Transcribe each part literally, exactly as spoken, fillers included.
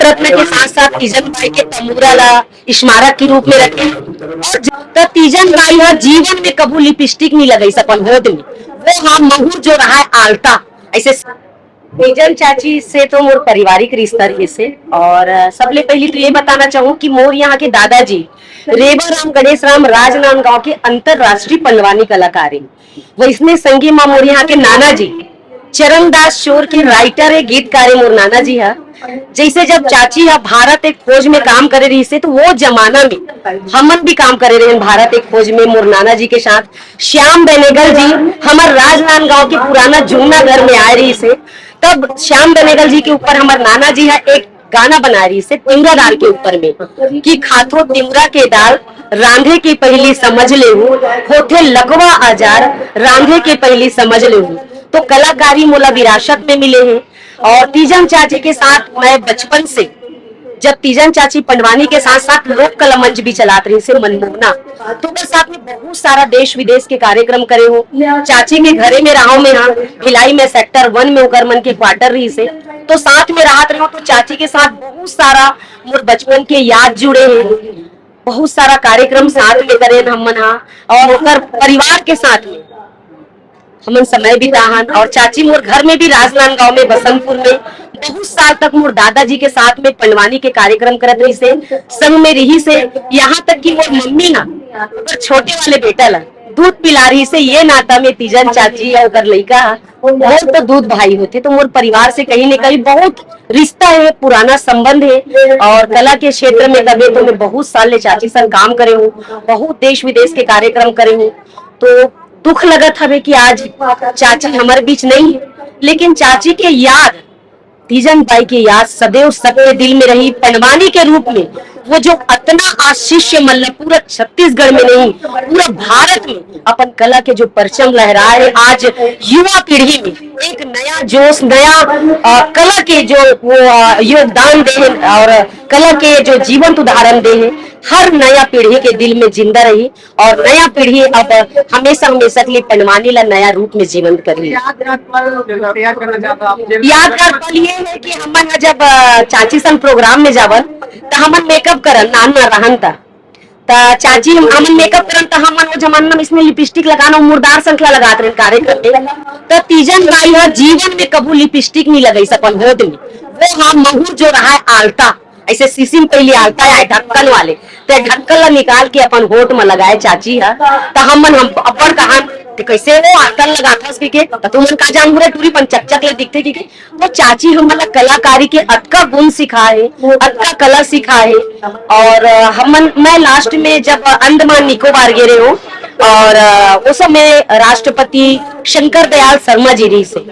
भारत रत्न के साथ साथ तीजन बाई के तमूरा ला स्मारक के रूप में रखे। और ज-, त तीजन बाई ह जीवन में कभू लिपस्टिक नहीं लगाइस अपन होठ में, वो हा महुर जो रहा है आलता, ऐसे। तीजन चाची से तो मोर पारिवारिक रिश्ता रहिस हे। और अ, सबले पहली तो ये बताना चाहूँ कि मोर यहाँ के दादाजी रेवा राम गणेश राम राजनांदगांव के अंतर्राष्ट्रीय पंडवानी कलाकार हे। वैसने संगी मा मोर यहाँ के नाना जी चरणदास शोर के राइटर हे, गीतकार हे मोर नाना जी हा। जैसे जब चाची हा भारत एक खोज में काम करे रहिस हे, तो वो जमाना में हमन भी काम करे रहेन भारत एक खोज में मोर नाना जी के साथ। श्याम बेनेगल जी हमर राजनांदगांव के पुराना जुगना घर में आए रहिस हे, तब श्याम बेनेगल जी के ऊपर हमर नाना जी हा एक गाना बनाए रहिस हे तिवरा दाल के ऊपर में कि खाथो तिवरा के दाल, रांधे के पहली समझ लेहू, होथे लकवा अजार, रांधे के पहली समझ लेहू। तो कलाकारी मोला विरासत में मिले हे। और तीजन चाची के साथ मैं बचपन से, जब तीजन चाची पंडवानी के साथ साथ लोक कला मंच भी चलात रहिस हे मनमोहना, तो ओकर साथ में बहुत सारा देश विदेश के कार्यक्रम करे हूँ। चाची के घरे में रहा हूँ मैं, यहाँ भिलाई में सेक्टर वन में ओकर मन के क्वार्टर रहिस हे, तो साथ में रहत रहे हूँ। तो चाची के साथ बहुत सारा मोर बचपन के याद जुड़े हे, बहुत सारा कार्यक्रम साथ में करे हमन हा, और ओकर परिवार के साथ में हमन समय बिताहन। और चाची मोर घर में भी राजनांदगांव में बसंतपुर में बहुत साल तक मोर दादाजी के साथ में पंडवानी के कार्यक्रम करत रहिस हे, संग में रहिस हे। यहाँ तक कि मोर मम्मी ना ओकर छोटे वाले बेटा ला दूध पिला रहिस हे, ये नाता में तीजन चाची या ओकर लइका हा मोर तो दूध भाई होथे। तो मोर परिवार से कहीं न कहीं बहुत रिश्ता हे, पुराना संबंध हे। और कला के क्षेत्र में कहे तो मैं बहुत साल ले चाची संग काम करे हूँ, बहुत देश विदेश के कार्यक्रम करे हूँ। तो दुख लगत हवे कि आज चाची हमर बीच नहीं हे, लेकिन चाची के याद, तीजन बाई के याद सदैव सबके दिल में रही। पंडवानी के रूप में वो जो अतना आज शिष्य मन ला पूरा छत्तीसगढ़ में नहीं, पूरा भारत में अपन कला के जो परचम लहराए हे, आज युवा पीढ़ी में एक नया जोश, नया अ, कला के जो वो अ, योगदान दे हे और कला के जो जीवंत उदाहरण दे हे, हर नया पीढ़ी के दिल में जिंदा रही। और नया पीढ़ी अब हमेशा हमेशा के लिए पंडवानी ला नया रूप में जीवंत करही। यादगार पल, जैसे शेयर करना चाहता हूँ, आप जेल में यादगार पल ये है कि हमन ह जब अ, चाची संग प्रोग्राम में जावन त हमन मेकअप करन नान ना रहन त, त चाची हम हमन मेकअप करन त हमन वो जमाना में इसमें लिपस्टिक लगाना, वो मुर्दार संखला लगात रहन कार्यक्रम में। त तीजन बाई ह जीवन में कभू लिपस्टिक नहीं लगाइस अपन होठ में, वो हा महुर जो रहा है आलता, ऐसे शीशी में पहले आलता है ढक्कन वाले, ते ढक्कन ला निकाल के अपन होठ में लगाए चाची ह। त हमन हम अपन कहान ते कैसे वो आलता लगाथस के, के त तुमन का जान बुरे टूरी पन चकचक ले दिखते के, के वो चाची हमन ला कलाकारी के अतका गुण सिखाए, अतका कला सिखाए। और अ, हमन मैं लास्ट में जब अंडमान निकोबार गे रहे हूँ और अ, उस समय राष्ट्रपति शंकर दयाल शर्मा जी रहिस हे,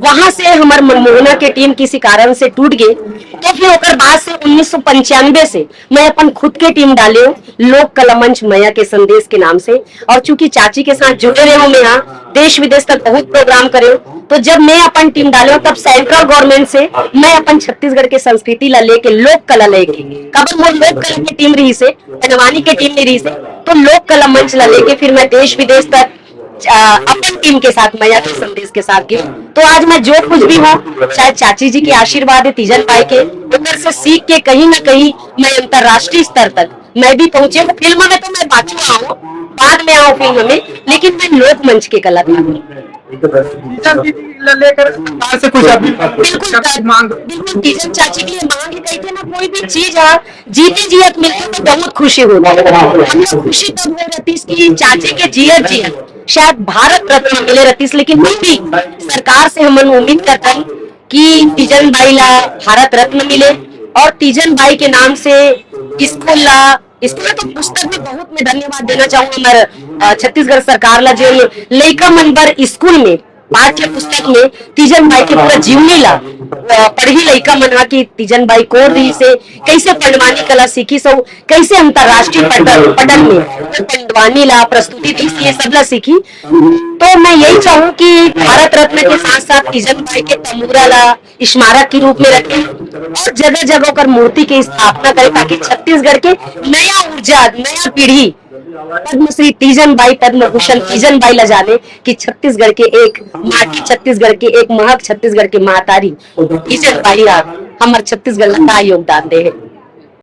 वहां से हमर मनमोहना के टीम किसी कारण से टूट गए। तो फिर ओकर बाद से उन्नीस सौ पंचानवे से मैं अपन खुद के टीम डाले हूँ लोक कला मंच मया के संदेश के नाम से। और चूंकि चाची के साथ जुड़े रहे हूँ मैं यहाँ देश विदेश तक बहुत प्रोग्राम करे हूँ, तो जब मैं अपन टीम डाले हूँ तब सेंट्रल गवर्नमेंट से मैं अपन छत्तीसगढ़ के संस्कृति ला लेके लोक कला लेके, काबर मोर लोक कला की टीम रहिस हे, पंडवानी के टीम नहीं रहिस हे, तो लोक कला मंच ला लेके फिर मैं देश विदेश तक अ, अपन टीम के साथ मया के संदेश के साथ गई। तो आज मैं जो कुछ भी हूँ, शायद चाची जी के आशीर्वाद है, तीजन बाई के, ओकर से सीख के कहीं ना कहीं मैं अंतर्राष्ट्रीय स्तर तक मैं भी पहुंचे हूँ। फिल्म में तो मैं बाकी आऊँ, बाद में आऊँ फिल्म में, लेकिन मैं लोक मंच के कलाकार हूँ। टीचर जी लेकर सरकार से कुछ अभी बिल्कुल, मांग बिल्कुल टीचर चाची के लिए मांग ही कही थे ना, कोई भी चीज है जीते जियत मिलते तो बहुत खुशी होती है। हम लोग खुशी तब हो रहती कि चाची के जियत जियत शायद भारत रत्न मिले रहतीस, लेकिन फिर भी सरकार से हमन उम्मीद करथन कि तीजन बाई ला भारत रत्न मिले और तीजन बाई के नाम से स्कूल ला, स्कूल तो पुस्तक में बहुत मैं धन्यवाद देना चाहूंगा हमारे, अ, छत्तीसगढ़ सरकार ला, जो लइका मन बर स्कूल में पाठ्य पुस्तक में तीजन बाई के पूरा जीवनी ला, अ, पढ़ही लइका मन हा कि तीजन बाई कोन रहिस हे, कैसे पंडवानी कला सीखिस हे, कैसे अंतर्राष्ट्रीय पटल, पटल में पंडवानी ला प्रस्तुति दी, ये सब ला सीखी। तो मैं यही चाहूँ कि भारत रत्न के साथ साथ तीजन बाई के तमूरा ला स्मारक के रूप में रखें और जगह जगह ओकर मूर्ति के स्थापना करें, ताकि छत्तीसगढ़ के नया ऊर्जा, नया पीढ़ी पद्मश्री तीजन बाई, पद्म भूषण तीजन बाई ला जाने कि छत्तीसगढ़ के एक माटी, छत्तीसगढ़ के एक महक, छत्तीसगढ़ के महतारी तीजन बाई आप हमर छत्तीसगढ़ ला का योगदान दे हे।